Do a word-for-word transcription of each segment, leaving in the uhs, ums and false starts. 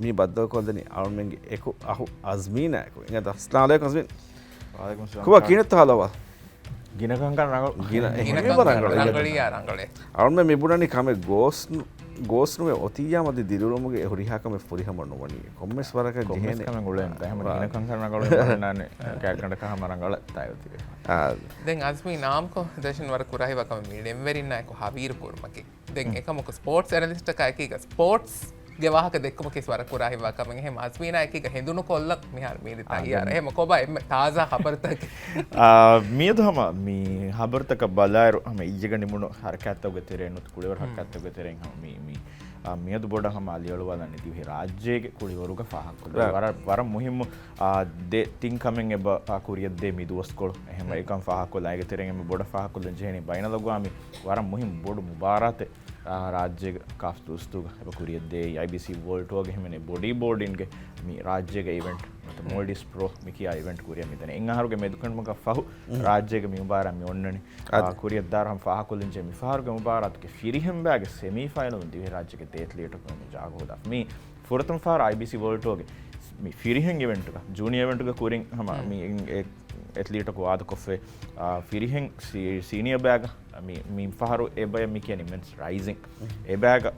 މި ބައްދަލުކޮށްލަނީ އަޅުމެންގެ އެކު އަހު އަޒްމީނާ އެކު. އިނގޭތަ؟ އައްސަލާމް ޢަލައިކުމް އަޒްމީން. ވަޢަލައިކުމް އައްސަލާމް. ކޮބާ ކިހިނެއްތަ ހާލު އަހްވާލު؟ ގިނަ ކަންކަން ރަނގަޅު. ގިނަ، އެ، ގިނަ ހަމަ ކަންކަން ރަނގަޅު. ރަނގަޅު. ރަނގަޅު. އަޅުމެން މި ބުނަނީ ކަމެއް ގޯސް ނު-، ގޯސް ނުވެ އޮތިއްޔާ މަދި ދިރިއުޅުމުގެ ހުރިހާ ކަމެއް ފުރިހަމަ ނުވަނީ. ކޮންމެސް ވަރަކަށް ކޮންމެސް ޖެހޭނެ. ކަމެއް އުޅޭން. އެހެން ވާ. ގިނަ ކަންކަން ރަނގަޅު ވަންނާނެ. ކާކަނޑަކަށް ހަމަ ރަނގަޅަށް ތާއި އޮތީ. އާ. ދެން އަޒްމީ ނާމްކޮށް ދެށިން ވަރަށް ކުރާ ހިވާ ކަމެއް މީ ޅެންވެރިންނާ އެކު ހަވީރު ކުރުމަކީ. ދެން އެކަމަކު ސްޕޯޓްސް އެނަލިސްޓަކާ އެކީގަ ސްޕޯޓްސްގެ ވާހަކަ ދެއްކުމަކީ ވަރަށް ކުރާ ހިވާ ކަމެއް. އެހެން އަޒްމީނާ އެކީގަ ހެނދުނު ކޮށްލަން މިހާރު މީރި އާ، ތައްޔާރަ. ދެން އެހެން ކޮބާ އެންމެ ތާޒާ ޚަބަރުތަކެއް؟ އާ، މިއަދު ހަމަ މި ޚަބަރުތަކަށް ބަލާއިރު ހަމަ އިއްޔެގަ ނިމުނު ހަރަކާތްތަކުގެ ތެރެއިން ނުވަތަ ކުޅިވަރު ހަރަކާތްތަކުގެ ތެރެއިން ހަމަ މި، މި، އާ، މިއަދު ބޮޑަށް ހަމަ އަލިއަޅުވާލަނީ ދިވެހި ރާއްޖޭގެ ކުޅިވަރުގަ ފާހަގަކޮށްލަން. ރައިޓް. ވަރަށް، ވަރަށް މުހިއްމު، އާ، ދެ ތިން ކަމެއް އެބަ، އާ، ކުރިއަށްދޭ މި ދުވަސްކޮޅު. އެހެން އެކަން ފާހަގަކޮށްލަން. އޭގެ ތެރެއިން އެންމެ ބޮޑަށް ފާހަގަކޮށްލަން ޖެހެނީ ބައިނަލްއަގްވާމީ ވަރަށް މުހިއްމު ބޮޑު މުބާރާތެއް، އާ، ރާއްޖޭގަ ކާފް ދުވަސްދުވަހުގަ އެބަ ކުރިއަށްދޭ. އައި ބީ ސީ ވޯލްޑް ޓުއާގެ ހިމެނޭ ބޮޑީ ބޯޑިންގެ މި ރާއްޖޭގެ އިވެންޓް ނުވަތަ މޯލްޑިވްސް ޕްރޯ މި ކިޔާ އިވެންޓް ކުރިއަށް މިދަނީ. އެއް އަހަރުގެ މެދުކަނޑުމަކަށް ފަހު ރާއްޖޭގެ މި މުބާރާތް މި އޮންނަނީ. އާ، އަދި. ކުރިއަށްދާއިރު ހަމަ ފާހަގަކޮށްލަންޖެހޭ މިފަހަރުގެ މުބާރާތުގެ ފިރިހެން ބައިގެ ސެމީ ފައިނަލުން ދިވެހިރާއްޖޭގެ ދޭ އެތްލީޓަކު މި ޖާގަ ހޯދާފަ. މި ފުރަތަމަ ފަހަރަށް އައި ބީ ސީ ވޯލްޑް ޓުއާގެ މި ފިރިހެން އިވެންޓުގަ، ޖޫނިއާ އިވެންޓުގަ ކުރިން ހަމަ މި އެ-، އެތްލީޓަކު ވާދަކޮށްފައި، އާ، ފިރިހެން ސީ-، ސީނިއާ ބައިގަ މި، މި ފަހަރު އެ ބަޔަށް މި ކިޔަނީ މެންސް ރައިޒިން. އެ ބައިގަ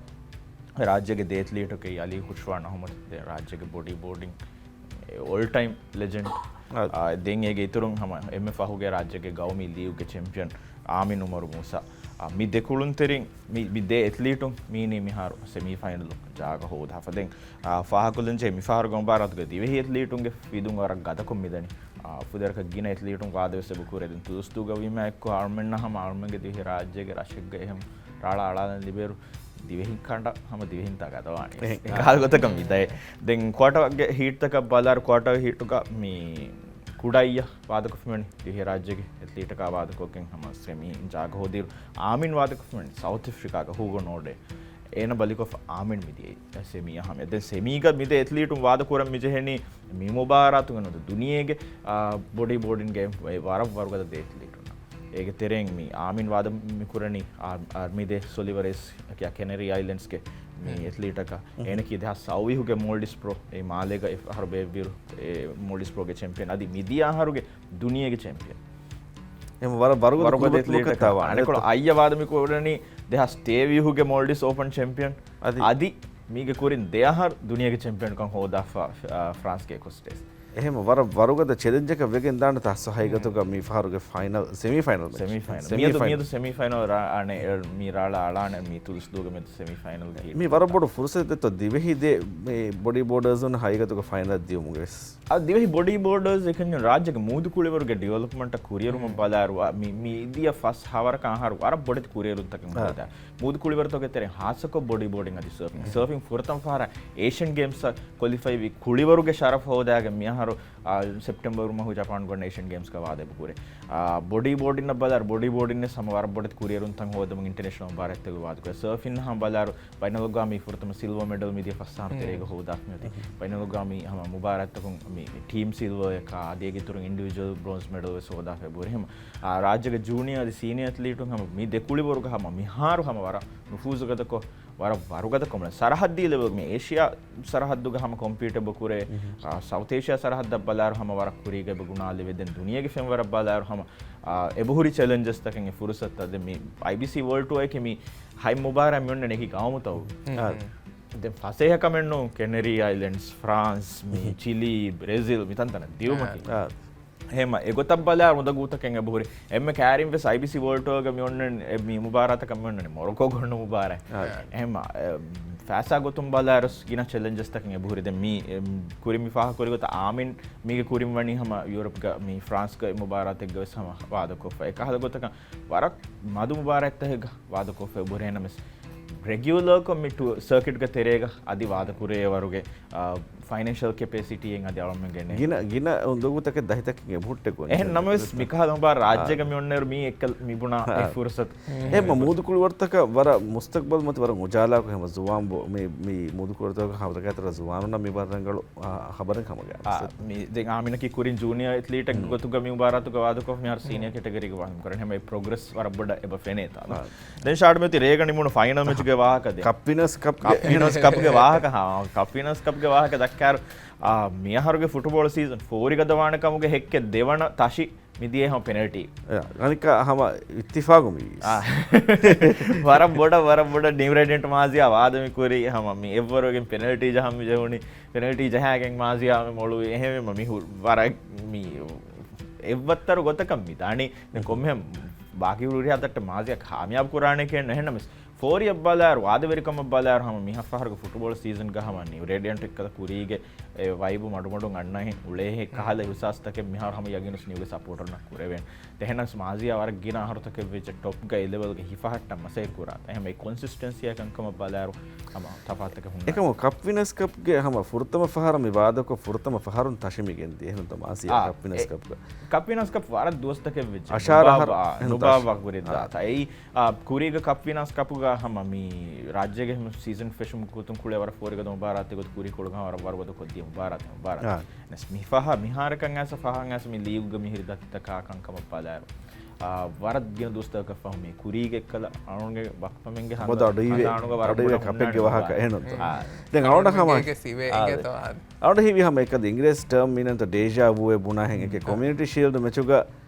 ރާއްޖޭގެ ދޭ އެތްލީޓަކީ އަލީ ޚުޝްވާން އަޙްމަދު، ދެން ރާއްޖޭގެ ބޮޑީ ބޯޑިން އޮލް ޓައިމް ލެޖެންޑް. އާ، ދެން އޭގެ އިތުރުން ހަމަ އެންމެ ފަހުގެ ރާއްޖޭގެ ގައުމީ ލީގުގެ ޗެމްޕިއަން އާމިން އުމަރު މޫސާ. އާ، މި ދެ ކުޅުންތެރިން މި، މި ދެ އެތްލީޓުން މީނީ މިހާރު ސެމީ ފައިނަލު ޖާގަ ހޯދާފަ. ދެން، އާ، ފާހަގަކޮށްލަންޖެހޭ މިފަހަރުގެ މުބާރާތުގަ ދިވެހި އެތްލީޓުންގެ ފިލުން ވަރަށް ގަދަކޮށް މިދަނީ. އާ، ފުދޭވަރަކަށް ގިނަ އެތްލީޓުން ވާދަވެސް އެބަ ކުރޭ. ދެން ތުދުސްތޫގަ ވީމާ އެއްކޮށް އަޅުމެންނަށް ހަމަ އަޅުމެންގެ ދިވެހި ރާއްޖޭގެ ރަށެއްގަ އެހެން ރާޅާ އަޅާލަން ލިބޭއިރު ދިވެހި ކަނޑަށް ހަމަ ދިވެހިން ތާ ގަދަވާނީ. އެހެން. އެކަހަލަ ގޮތަކަށް މި ދައޭ. ދެން ކުއާޓަރގެ ހީޓްތަކަށް ބަލާއިރު ކުއާޓަރ ހީޓުގަ މި ކުޑައްޔަށް ވާދަކޮށްފަ މިވަނީ ދިވެހި ރާއްޖޭގެ އެތްލީޓަކާ ވާދަކޮށްގެން ހަމަ ސެމީ ޖާގަ ހޯދިއިރު އާމިން ވާދަކޮށްފަ މިވަނީ ސައުތް އެފްރިކާގަ ހޫގޯ ނޯޑޭ. އޭނަ ބަލިކޮށްފަ އާމިން މިދިޔައީ ސެމީއަށް ހަމަ. ދެން ސެމީގަ މިދެ އެތްލީޓުން ވާދަކުރަން މިޖެހެނީ މި މުބާރާތުގަ ނުވަތަ ދުނިޔޭގެ، އާ، ބޮޑީ ބޯޑިންގެ ވަރަށް ވަރުގަދަ ދެ އެތްލީޓުންނަށް. އޭގެ ތެރެއިން މި އާމިން ވާދަ މިކުރަނީ، އާ، އާ، މިދެ ސޮލިވަރ އޭސް ކެނެރީ އައިލެންޑްސްގެ މި އެތްލީޓަކަށް. އޭނަކީ ދެހާސް ސައުވީހުގެ މޯލްޑިވްސް ޕްރޯ، އެ މާލޭގަ އެ އަހަރު ބޭއްވިއިރު، އެ މޯލްޑިވްސް ޕްރޯގެ ޗެމްޕިއަން، އަދި މިދިޔަ އަހަރުގެ ދުނިޔޭގެ ޗެމްޕިއަން. އެހެން ވަރަށް ވަރުގަދަ ވަރުގަދަ ކުޅިވަރު އެތްލީޓަކަށް ތާވާނެ. އަނެކޮޅު އައްޔަ ވާދަ މިކުރަނީ ދެހާސް ތޭވީހުގެ މޯލްޑިވްސް އޯޕަން ޗެމްޕިއަން. އަދި. އަދި މީގެ ކުރިން ދެ އަހަރު ދުނިޔޭގެ ޗެމްޕިއަންކަން ހޯދާފަ، އާ، ފްރާންސްގެ އެކޮސްޓޭސް. އެހެން ވަރަށް ވަރުގަދަ ޗެލެންޖަކަށް ވެގެން ދާނެ ތައްސަ ހަގީގަތުގަ މި ފަހަރުގެ ފައިނަލް، ސެމީ ފައިނަލް މެޗް. ސެމީ ފައިނަލް. ސެމީ މިއަދު، ފައިނަލް. މިއަދު ސެމީ ފައިނަލް ރާ-، އަނެ، އެ، މި ރާޅާ އަޅާނެ މި ތުދުސްދޫގެ މެދު ސެމީ ފައިނަލް ހީޓް. މި ވަރަށް ބޮޑު ފުރުސަތެއްތޯ ދިވެހި ދެ، މި ބޮޑީ ބޯޑަރސް ހަގީގަތުގަ ފައިނަލް ދިޔުމުގެ ވެސް. އަދި ދިވެހި ބޮޑީ ބޯޑަރސް އެކަންޏެއް ރާއްޖޭގެ މޫދު ކުޅިވަރުގެ ޑިވެލޮޕްމަންޓަށް ކުރިއެރުމަށް ބަލާއިރު، އަ، މި، މި އިދިޔަ ފަސް ހަވަރަކަށް އަހަރު ވަރަށް ބޮޑެތި ކުރިއެރުންތަކެއް އާ. ހޯދާ. މޫދު ކުޅިވަރުތަކުގެ ތެރެއިން ހާއްސަކޮށް ބޮޑީ ބޯޑިން އަދި ސަރފިން. ސަރފިން ފުރަތަމަ ފަހަރަށް އޭޝިއަން ގޭމްސްއަށް ކޮލިފައިވި ކުޅިވަރުގެ ޝަރަފް ހޯދާގެން މިއަހަރު، އާ، ސެޕްޓެމްބަރު މަހު ޖަޕާން ގޮންނަ އޭޝިއަން ގޭމްސްގަ ވާދަ އެބަ ކުރޭ. އާ، ބޮޑީ ބޯޑިންއަށް ބަލާއިރު، ބޮޑީ ބޯޑިން ވެސް ހަމަ ވަރަށް ބޮޑެތި ކުރިއެރުންތައް ހޯދަމުން އިންޓަރނޭޝަނަލް މުބާރާތްތަކުގެ ވާދަ ކުރޭ. ސަރފިން ހަމަ ބަލާއިރު، ބައިނަލްއަގްވާމީ ފުރަތަމަ ސިލްވަ މެޑަލް މިދިޔަ ފަސް އަހަރު ތެރޭގަ ހޯދާފަ މިއޮތީ. ބައިނަލްއަގްވާމީ ހަމަ މުބާރާތްތަކުން މި ޓީމް ސިލްވައަކާ އަދި އޭގެ އިތުރުން އިންޑިވިޖުއަލް ބްރޯންޒް މެޑަލް ވެސް ހޯދާފަ އެބަހުރި. ހަމަ، އާ، ރާއްޖޭގެ ޖޫނިއާ އަދި ސީނިއާ އެތްލީޓުން ހަމަ މި ދެ ކުޅިވަރުގަ ހަމަ މިހާރު ހަމަ ވަރަށް ނުފޫޒުގަދަކޮށް، ވަރަށް ވަރުގަދަކޮށް ސަރަހައްދީ ލެވެލް މި އޭޝިއާ ސަރަހައްދުގަ ހަމަ ކޮމްޕީޓް އެބަ ކުރޭ. އާ، ސައުތް އޭޝިއާ ސަރަހައްދަށް ބަލާއިރު ހަމަ ވަރަށް ކުރީގަ އެބަ ގުނާލެވޭ. ދެން ދުނިޔޭގެ ފެންވަރަށް ބަލާއިރު ހަމަ، އާ، އެބަހުރި ޗެލެންޖަސްތަކެއް އެ ފުރުސަތުތައް. ދެން މި އައި ބީ ސީ ވޯލްޑް ޓުއާއަކީ މި ހަތް މުބާރާތް މި އޮންނަނީ އެކި ގައުމުތަކުގަ. އާ. ދެން ފަސޭހަ ކަމެއް ނޫން، ކެނެރީ އައިލެންޑްސް، ފްރާންސް، މި ޗިލީ، ބްރެޒިލް މި ތަންތަނަށް ދިޔުމަކީ. އާ. އެހެމަ އެގޮތަށް ބަލާ އުނދަގޫތަކެއް އެބަހުރި. އެންމެ ކައިރިން ވެސް އައި ބީ ސީ ވޯލްޑް ޓުއާގަ މި އޮންނަން، އެ، މި މުބާރާތަކަށް މި އޮންނަނީ މޮރޮކޯ ގޮންނަ މުބާރާތް. އާ. އެހެމަ، އެ، ފައިސާ ގޮތުން ބަލާއިރު ގިނަ ޗެލެންޖަސްތަކެއް އެބަހުރި. ދެން މި، އެ، ކުރިން މި ފާހަގަކުރި ގޮތަށް އާމިން މީގެ ކުރިން ވަނީ ހަމަ ޔޫރަޕްގަ މި ފްރާންސްގަ މުބާރާތެއްގަ ވެސް ހަމަ ވާދަކޮށްފަ. އެކަހަލަ ގޮތަކަށް ވަރަށް މަދު މުބާރާތްތަކެއްގަ ވާދަކޮށްފަ އެބަހުރި. އެހެނަމެސް ރެގިއުލަރކޮށް މި ޓު-، ސަރކިޓްގެ ތެރޭގަ އަދި ވާދަކުރޭ ވަރުގެ، އާ، ފައިނޭންޝަލް ކެޕޭސިޓީއެއް އަދި އަޅުމެންގެ ގިނަ، ގިނަ އުނދަގޫތަކެއް ދަހިތަކެއް އެބަހުއްޓެ ގޮތް. އެހެން ނަމަވެސް މިކަހަލަ މުބާރާތް ރާއްޖޭގަ މި އޮންނައިރު މީ އެއްކަލަ މި ބުނާ އެ ފުރުސަތު. އެހެން މު-، މޫދު ކުޅިވަރުތަކަށް ވަރަށް މުސްތަގްބަލް މަތި ވަރަށް އުޖާލާކޮށް ހަމަ ޒުވާން ބޯ-، މި، މި މޫދު ކުޅިވަރުތަކަށް ހަމަ ރަގަތަރ ޒުވާނުންނަށް މި ވަރަށް ރަނގަޅު، އާ، ޚަބަރެއް ހަމަ ގާ. އާ، މި ދެން އާމިނަކީ ކުރިން ޖޫނިއާ އެތްލީޓެއް ގޮތުގަ މި މުބާރާތުގަ ވާދަކޮށް މިހާރު ސީނިއާ ކެޓަގަރީގަ ވާދަ ކުރަން. ހަމަ އެ ޕްރޮގްރެސް ވަރަށް ބޮޑަށް އެބަ ފެނޭތާ. ދެން ޝާޑް މިއޮތީ ރޭގަ ނިމުނު ފައިނަލް މެޗުގެ ވާހަކަ ދޭ. ކަޕް ވިނަރސް ކަޕްގެ ކަޕް ވިނަރސް ކަޕްގެ ވާހަކަ، ހާ، ކަޕް ވިނަރސް ކަޕްގެ ވާހަކަ ދައްކާއިރު، އާ، މިއަހަރުގެ ފުޓުބޯޅަ ސީޒަން ފޯރިގަދަވާނެ ކަމުގެ ހެއްކެއް ދެވަނަ ތަށި މިދިޔަ ހަމަ ޕެނަލްޓީ. އެ، އަނެއްކާ ހަމަ އިއްތިފާގު މިވީ. އާ. ވަރަށް ބޮޑަށް، ވަރަށް ބޮޑަށް ނިއު ރޭޑިއަންޓް މާޒިޔާ ވާދަ މި ކުރީ ހަމަ މި އެއްވަރުގެ ޕެނަލްޓީ ޖަހަން މި ޖެހުނީ. ޕެނަލްޓީ ޖަހާގެން މާޒިޔާ މި މޮޅުވި. އެހެންވީމަ މި ހު-، ވަރަށް މި އެއްވައްތަރު ގޮތަކަށް މި ދާނީ. ދެން ކޮންމެހެން ބާކީ ހުރިހާ ތައްޓަށް މާޒިޔާ ކާމިޔާބު ކުރާނެ ކޭން އެހެންނަމަސް. ފޯރިއަށް ބަލާއިރު، ވާދަވެރިކަމަށް ބަލާއިރު ހަމަ މިހާ ފަހަރުގެ ފުޓުބޯޅަ ސީޒަންގަ ހަމަ ނިއު ރޭޑިއަންޓް އެއްކަލަ ކުރީގެ އެ ވައިބު މަޑުމަޑުން އަންނަހެން އުޅޭހެ ކަހަލަ އިހުސާސްތަކެއް މިހާރު ހަމަ ޔަގީނުސް ނިއުގެ ސަޕޯޓަރުންނަށް ކުރެވޭނެ. އެހެނަސް މާޒިޔާ ވަރަށް ގިނަ އަހަރުތަކެއް ވެއްޖެ ޓޮޕްގަ އެ ލެވެލްގެ ހިފަހައްޓަން މަސައްކަތް ކުރާ. އެހެން އެ ކޮންސިސްޓެންސީއާ ކަންކަމަށް ބަލާއިރު ހަމަ ތަފާތުތަކެއް ހުންނާނެ. އެކަމު ކަޕް ވިނަރސް ކަޕްގެ ހަމަ ފުރަތަމަ ފަހަރަށް މި ވާދަކޮށް ފުރަތަމަ ފަހަރުން ތަށި މި ގެންދިޔަ. އެހެންތޯ މާޒިޔާ އާ، ކަޕް ވިނަރސް އެ، ކަޕްގަ. ކަޕް ވިނަރސް ކަޕް ވަރަށް ދުވަސްތަކެއް ވެއްޖެ. އަށާރަ ނުބާ-، އަހަރު އާ، އެހެން ނުބާ ތާސް. ވަ ކުރިއްދާ. އާ. ތަ އެއީ އާ، ކުރީގެ ކަޕް ވިނަރސް ކަޕުގަ ހަމަ މި ރާއްޖޭގެ ހަމަ ސީޒަން ފެށުމުގެ ގޮތުން ކުޅޭ ވަރަށް ފޯރިގަދަ މުބާރާތެއް ގޮތަށް ކުރީ ކޮޅުގަ ވަރަށް ވަރުގަދަ ކޮށްދިޔަ މުބާރާތެއް، މުބާރާތެއް. އާ. ނަސް މި ފަހަ، މިހާރަކަށް އައިސް ފަހަށް އައިސް މި ލީގުގެ މިހިރި ދަތިތަކާ ކަންކަމަށް ބަލާއިރު، އާ، ވަރަށް ގިނަ ދުވަސްތަކަށް ފަހު މި ކުރީގެ ކަލަ އަޅުގަނޑުގެ ބައްޕަމެންގެ ހަނދާނުގަ ވަރަށް ބޮޑަށް ހުންނާނެ ވާހަކަ އެހެން ނޫންތޯ؟ އާ. ދެން އަޅުގަނޑަށް ހަމަ އާ. އަޅުގަނޑު ހީވީ ހަމަ އެކަދަ އިނގިރޭސި ޓާމް މިނެންތޯ ޑޭޖާ ވޫއޭ ބުނާހެން އެކެ ކޮމިއުނިޓީ ޝީލްޑް މެޗުގަ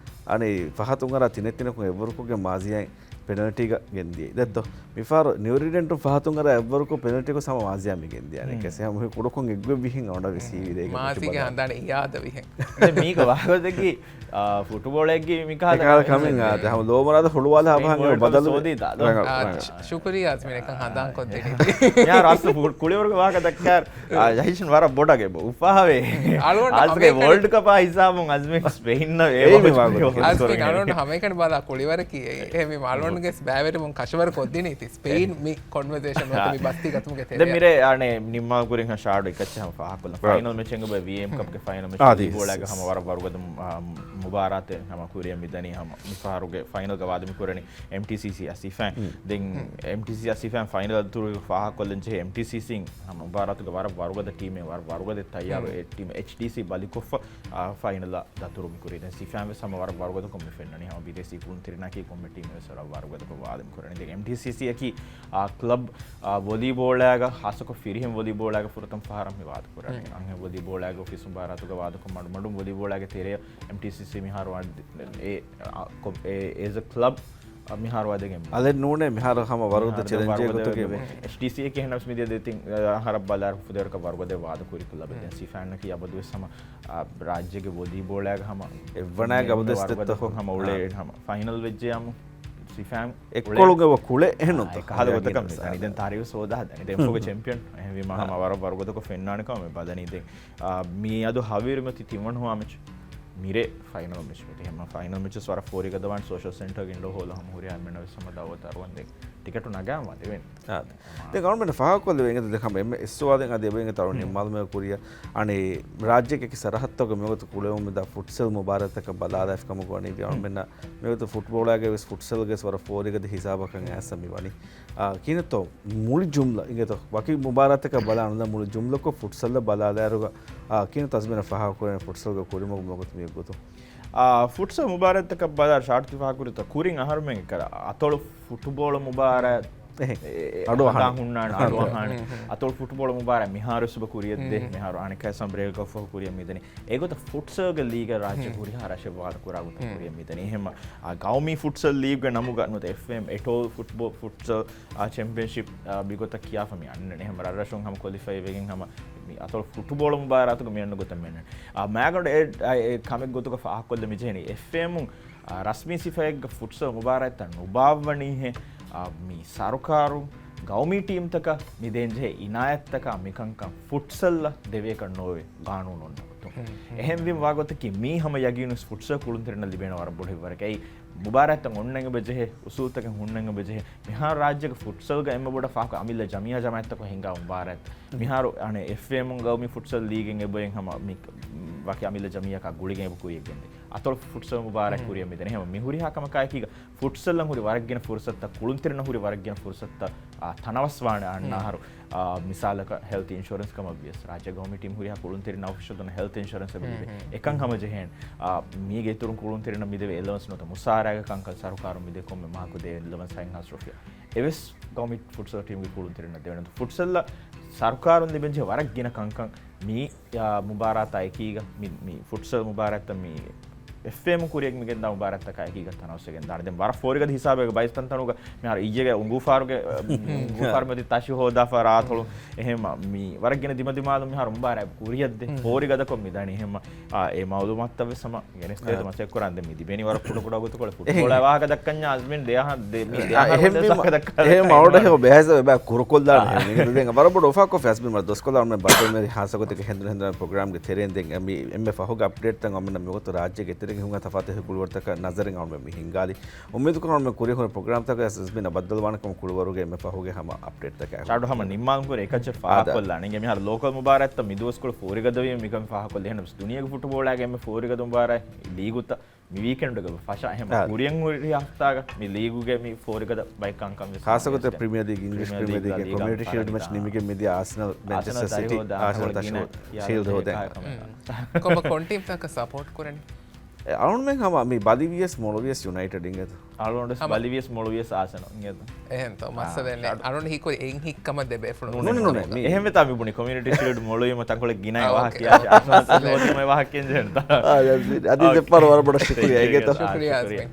އަނެއް ފަހަތުން އަރާ ތިނެއް ތިނަކުން އެއްވަރުކޮށްގެން މާޒިޔާއިން ޕެނަލްޓީގަ ގެންދިޔަ. ދެއްތޯ؟ މިފަހަރު ނިއު ރޭޑިއަންޓުން ފަހަތުން އަރާ އެއްވަރުކޮށް ޕެނަލްޓީކޮށް ހަމަ މާޒިޔާ މި ގެންދިޔަ. އަނެއްކާ ހަމަ ކުޑަކޮށް އެއްގޮތް ވިހެން އަޅުގަނޑަށް ވެސް ހީވި ދޭގެ މާޒީގެ ހަނދާނެއް އިޔާދަ ވިހެން. ދެން މީގަ ވާހަކަދެއްކި، އާ، ފުޓުބޯޅައެއްގެ މި ކަހަލަ ކަމެއް އާ، ދެ ހަމަ ލޯމަރާދަ ހުޅުވާލާ ހަމަ ބަދަލު ސޯދީ ދާ. އާ، ޝުކުރިއްޔާ އަޒްމީން އެކަން ހަނދާން ކޮށްދިނީ. މިހާރު އަސްލު ކުޅިވަރުގެ ވާހަކަ ދައްކާ އާ، ޔަހިޝް ވަރަށް ބޮޑަށް ގެ އުފާވޭ. އަޅުގަނޑު އަޒްގެ ހަމައެކަނި ވޯލްޑް ކަޕާ ހިސާބުން އަޒްމި ސްޕެއިން އަޒްމި އަޅުގަނޑު ހަމައެކަނި ބަލާ ކުޅިވަރަކީ އެ، އެހެންވީމަ އަޅުގަނޑުގެ ބައިވެރިވުން ކަށަވަރު ކޮށްދިނީ ތި ސްޕެއިން މި ކޮންވަޒޭޝަން އާ. މި ބަސްތި ގަތުމުގެ ދެ ތެރެއަށް. މިރޭ އާނެ ނިންމާ ކުރިން ޝާޑު އެކައްޗެއް ހަމަ ފާހަކޮށްލަން. ރައިޓް. ފައިނަލް މެޗެއް އޮބެ ވީއެމް ކަޕްގެ ފައިނަލް މެޗް އާ، ދީސް. ވޮލީބޯޅައިގަ ހަމަ ވަރަށް ވަރުގަދަ، އާ، މުބާރާތެއް ހަމަ ކުރިއަށް މިދަނީ ހަމަ މިފަހަރުގެ ފައިނަލްގަ ވާދަ މި ކުރަނީ. އެމްޓީސީސީ އަސިފައިން. ދެން އެމްޓީސީސީ އަސިފައިން ފައިނަލް ދުރު ފާހަކޮށްލަން ޖެހޭ އެމްޓީސީސީން ހަމަ މުބާރާތުގެ ވަރަށް ވަރުގަދަ ޓީމެއް، ވަރަށް ވަރުގަދަ ތައްޔާރު އެ ޓީމް އެޗްޑީސީ ބަލިކޮށްފަ، އާ، ފައިނަލަށް ދަތުރު މި ކުރީ. ދެން ސިފައިން ވެސް ހަމަ ވަރަށް ވަރުގަދަކޮށް މި ފެންނަނީ. ހަމަ ބިދޭސީ ކުޅުންތެރިންނާއެކީ ކޮންމެ ޓީމެއް ވެސް ވަރަށް ވަރުގަދަކޮށް ވާދަ މި ކުރަނީ. ދެން އެމްޓީސީސީއަކީ، އާ، ކްލަބް، އާ، ވޮލީބޯޅައިގަ، ހާއްސަކޮށް ފިރިހެން ވޮލީބޯޅައިގަ ފުރަތަމަ ފަހަރަށް މި ވާދަ ކުރަނީ. އަންހެން ވޮލީބޯޅައިގަ އޮފީސް މުބާރާތުގަ ވާދަކޮށް މަޑުމަޑުން ވޮލީބޯޅައިގެ ތެރެއަށް އެމްޓީސީސީ މިހާރު ވަން-، އެ، އާ، ކޮ-، އެ، އޭޒް އަ ކްލަބް، އާ، މިހާރު ވަދެގެން އަލެއް ނޫނޭ މިހާރު ހަމަ ވަރުގަދަ ޗެލެންޖެއް ގޮތުގެ އެޗްޑީސީ އެކި ހެނަސް މިދިޔަ ދެތިން، އާ، ހަރަށް ބަލާރު ފުދޭރަކަށް ވަރުގަދަ ވާދަ ކުރި ކްލަބެއް. ދެން ސިފައިންނަކީ އަބަދުވެސް ހަމަ، އާ، ރާއްޖޭގެ ވޮލީބޯޅައިގަ ހަމަ އެއްވަނައިގެ އަބަދުވެސް ވަރުގަދަކޮށް ހަމަ އުޅޭ އާ. ހަމަ ފައިނަލް ވެއްޖެ ހަމަ ސިފައިން އެއްކޮޅުގަ ކުޅެ އެހެން އާ، ނުތަ. އެ ކަހަލަ ގޮތަކަށް މި ދަނީ. ދެން ތާރީޚް ސޯދާ ދަނީ. ދެން ފޮގެ ޗެމްޕިއަން. އެހެންވީމަ ހަމަ ވަރަށް ވަރުގަދަކޮށް ފެންނާނެ ކަމަށް މި ބަލަނީ ދެން. އާ، މިއަދު ހަވީރު މިއޮތީ ތިންވަނަ ހުވާ މެޗް. މިރޭ ފައިނަލް މެޗް މިއޮތީ. ހަމަ ފައިނަލް މެޗަސް ވަރަށް ފޯރިގަދަވާން ސޯޝަލް ސެންޓަރގެ އިންޑޯ ހޯލަށް ހަމަ ހުރިހާ އެންމެންނަށް ވެސް ހަމަ ދައުވަތު އަރުވަން ދެން ޓިކެޓު ނަގާން ވާ ދެވެން. އާ. ދެން އަޅުމެން ފާހަގަކޮށްލެވޭ އިނގޭތޯ ދެން ހަމަ އެންމެ އިސްވާލެން އަދި އެބަ އިނގޭތޯ އަޅު ނިންމާލުމެ ކުރިއަށް އަނެއް ރާއްޖޭގެ އެކި ސަރަހައްދުތަކުގަ މިވަގުތު ކުޅެވުމެއް ދާ ފުޓްސަލް މުބާރާތްތަކަށް ބަލާލާފި ކަމަށް ގޮވަނީ އަޅުމެންނަށް މިވަގުތު ފުޓްބޯޅައިގެ ވެސް ފުޓްސަލްގެ ވެސް ވަރަށް ފޯރިގަދަ ހިސާބަކަށް އައިސް މި ވަނީ. އާ، ކިހިނެއްތޯ މުޅި ޖުމްލަ އިނގޭތޯ ވަކި މުބާރާތަކަށް ބަލާނުލާ މުޅި ޖުމްލަކޮށް ފުޓްސަލްއަށް ބަލާލާއިރުގަ، އާ، ކިހިނެއްތޯ އަޒްމީނަށް ފާހަގަކުރެވޭނެ ފުޓްސަލްގެ ކުރިމަގު މިވަގުތު މި ގޮތުން؟ އާ، ފުޓްސަލް މުބާރާތްތަކަށް ބަލާ ޝާޓް ތި ފާހަގަކުރިތަ ކުރިން އަހަރުމެން އެކަރ އަތޮޅު ފުޓުބޯޅަ މުބާރާތް އެ، އެ، އަޑު އަހާނެ. ހަނދާން ހުންނާނެ، އަޑު އަހާނެ. އަތޮޅު ފުޓުބޯޅަ މުބާރާތް މިހާރު ވެސް އެބަ ކުރިއަށްދޭ. މިހާރު އަނެއްކާ ވެސް ބްރޭކް އޮފް ކުރިއަށް މިދަނީ. އެގޮތަށް ފުޓްސަލްގެ ލީގަށް ރާއްޖޭގެ ހުރިހާ ރަށެއް ވާދަ ކުރާ ގޮތަށް ކުރިއަށް މިދަނީ. އެހެން އާ، ގައުމީ ފުޓްސަލް ލީގްގެ ނަމުގަ ނުވަތަ އެފްއޭއެމް އެޓޯލް ފުޓްބޯ-، ފުޓްސަލް، އާ، ޗެމްޕިއަންޝިޕް، އާ، މިގޮތަށް ކިޔާފަ މި އަންނަނީ. އެހެން ރަށްރަށުން ހަމަ ކޮލިފައި ވެގެން ހަމަ މި އަތޮޅު ފުޓުބޯޅަ މުބާރާތުގަ މި އަންނަ ގޮތަށް މި އަންނަނީ. އާ، މާގަނޑު އެ، އާ، އެ ކަމެއް ގޮތުގަ ފާހަގަކޮށްލަން މި ޖެހެނީ އެފްއޭއެމުން އާ، ރަސްމީ ސިފައެއްގަ ފުޓްސަލް މުބާރާތްތައް ނުބާއްވަނީހޭ، އާ، މި ސަރުކާރުން ގައުމީ ޓީމްތަކަށް މި ދޭންޖެހޭ އިނާޔަތްތަކާ މިކަންކަން ފުޓްސަލްއަށް ދެވޭކަށް ނޯވޭ ގާނޫނު އޮންނަ ގޮތުން. އެހެންވީމަ ވާގޮތަކީ މީ ހަމަ ޔަގީނުވެސް ފުޓްސަލް ކުޅުންތެރިންނަށް ލިބޭނެ ވަރަށް ބޮޑު ހިތްވަރެއް. އެއީ މުބާރާތްތައް އޮންނަން އެބަ ޖެހޭ، އުސޫލުތަކެއް ހުންނަން އެބަ ޖެހޭ. މިހާރު ރާއްޖޭގެ ފުޓްސަލްގަ އެންމެ ބޮޑަށް ފާހަގަ އަމިއްލަ ޖަމިއްޔާ ޖަމާއަތްތަކުން ހިނގާ މުބާރާތް. މިހާރު އަނެއް އެފްއޭއެމުން ގައުމީ ފުޓްސަލް ލީގެއް އެބައިން ހަމަ މި ވަކި އަމިއްލަ ޖަމިއްޔާއަކާ ގުޅިގެން އެބަ ކުރިއަށް ގެންދޭ. އަތޮޅު ފުޓްސަލް މުބާރާތް ކުރިއަށް މިދެނީ. ހަމަ މި ހުރިހާ ކަމަކާއެކީގަ ފުޓްސަލްއަށް ހުރި ވަރަށް ގިނަ ފުރުސަތުތައް، ކުޅުންތެރިންނަށް ހުރި ވަރަށް ގިނަ ފުރުސަތުތައް، އާ، ތަނަވަސްވާނެ އަންނަ އަހަރު. އާ، މިސާލަކަށް ހެލްތް އިންޝުރެންސް ކަމަށް ވިޔަސް، ރާއްޖޭ ގައުމީ ޓީމް ހުރިހާ ކުޅުންތެރިން އޮފިޝަލުން ހެލްތް އިންޝުރެންސް އެބަ ލިބޭ. އެކަން ހަމަޖެހޭނެ. އާ، މީގެ އިތުރުން ކުޅުންތެރިންނަށް މިދެވޭ އެލަވަންސް ނުވަތަ މުސާރައިގެ ކަންކަން ސަރުކާރުން މިދޭ ކޮންމެ މަހަކު ދޭ އެލަވަންސް އިންހާންސް ރުފިޔާ. އެވެސް ގައުމީ ފުޓްސަލް ޓީމްގެ ކުޅުންތެރިންނަށް ދެވޭނެ. ފުޓްސަލްއަށް ސަރުކާރުން ލިބެންޖެހޭ ވަރަށް ގިނަ ކަންކަން މި، އާ، މުބާރާތާ އެކީގަ، މި، މި ފުޓްސަލް މުބާރާތްތައް މި އެފްއޭއެމް ކުރިއަށް މިގެންދާ މުބާރާތްތަކާ އެކީގަ ތަނަވަސްވެގެން ދާނެ. ދެން ވަރަށް ފޯރިގަދަ ހިސާބެއްގަ ބައިސް ތަންތަނުގަ މިހާރު އިއްޔެގެ އުނގޫފާރުގެ، އުނގޫފާރު މަތި ތަށި ހޯދާފަ ރާތޮޅު. އެހެން މި ވަރަށް ގިނަ ދިމަދިމާލުން މިހާރު މުބާރާތް ކުރިއަށްދޭ. ފޯރިގަދަކޮށް މިދަނީ. އެހެން އާ، އެ މައުލޫމާތުތައް ވެސް ހަމަ ގެނެސްދޭތޯ މަސައްކަތް ކުރާން. ދެން މި ދިބެނީ ވަރަށް ކުޑަ ކުޑަ ގޮތުކޮޅެއް. ފުޓްބޯޅަ އެ ވާހަކަ ދައްކަންޏާ އަޒްމީން ދެ އަހަ-، ދެ-، މި ދެ އަހަރު އެހެން ވެސް ވާހަކަ ދައްކާ އެހެން އަޅުގަނޑު ބެހޭސް ބައި ކުރުކޮށްލާނެ. ދެން ވަރަށް ބޮޑު އުފާކޮށް ފެސްބިން ވަރަށް ދޮސްކޮށްލާން މެ ބައްދަލު މެ ހާސަގޮތެއްގެ ހެނދުނު ހެނދުނު ޕްރޮގްރާމްގެ ތެރެއިން ދެން މި އެންމެ ފަހުގެ އަޕްޑޭޓްތައް އަމިން މި ގޮތު ރާއްޖޭގެ ތެރެއިން ހުންގާ ތަފާތު ހެޔޮ ގުޅުވަރުތަކަށް ނަޒަރެއް އަޅުގަނޑު މި ހިންގާލި. އުއްމީދު ކުރަން މި ކުރިއަށް ހުރި ޕްރޮގްރާމްތަކަށް އަޒްމީން ބައްދަލުވާނެ ކަމަށް ކުޅިވަރުގެ އެންމެ ފަހުގެ ހަމަ އަޕްޑޭޓްތަކާ. ޗާޑު ހަމަ ނިންމާލުން ކުރެ އެކައްޗެއް ފާހަގަކޮށްލާނެ. އިނގޭ މިހާރު ލޯކަލް މުބާރާތްތައް މި ދުވަސްކޮޅު ފޯރިގަދަވީ މިކަން ފާހަގަކޮށްލި. އެހެން ދުނިޔޭގެ ފުޓްބޯޅައިގެ އެންމެ ފޯރިގަދަ މުބާރާތް ލީގުތައް މި ވީކެންޑްގަ ފަށާ. އެހެން ކުރިއަށް ހުރި ހަފްތާގަ މި ލީގުގެ މި ފޯރިގަދަ ބައެއް ކަންކަން ވެސް ހާސަކޮތެ ޕްރިމިއާ ލީގް، އިންގްލިޝް ޕްރިމިއާ ލީގް، ކޮމިއުނިޓީ ޝީލްޑް މެޗް ނިމިގެން މިދިޔަ އާސެނަލް، މޭންޗެސްޓަރ ސިޓީ، އާސެނަލް ތަށި ހޯދާ ހަމަ ގިނަ ކޮބަ ކޮން ޓީމްތަކަށް ސަޕޯޓް ކުރަނީ؟ އެ، އަޅުންމެން ހަމަ މި ބަލިވިޔަސް މޮޅުވިޔަސް ޔުނައިޓެޑް އިނގޭތަ؟ އަޅުން ވެސް ބަލިވިޔަސް މޮޅުވިޔަސް އާސެނަލް އިނގޭތަ؟ އެހެންތޯ؟ މައްސަލައެއް ނެތް. އަޅުން ހީކުރި އެއް ހިއްކަމަށް ދެބޭފުޅުން ނޫން. ނޫން، ނޫން. އެހެން ވެތާ މި ބުނި ކޮމިއުނިޓީ ޝީލްޑް މޮޅުވީމަ ތަންކޮޅެއް ގިނަ ވާހަކަ ކިޔާ އާސެނަލް ތަށި ހޯދީމަ ވާހަކަ ކިޔަން ޖެހެންތާ. އާ، އަދި ދެއްވާ ވަރަށް ބޮޑަށް ޝުކުރިޔާ އިނގޭތަ؟ ޝުކުރިޔާ އާސްމިން.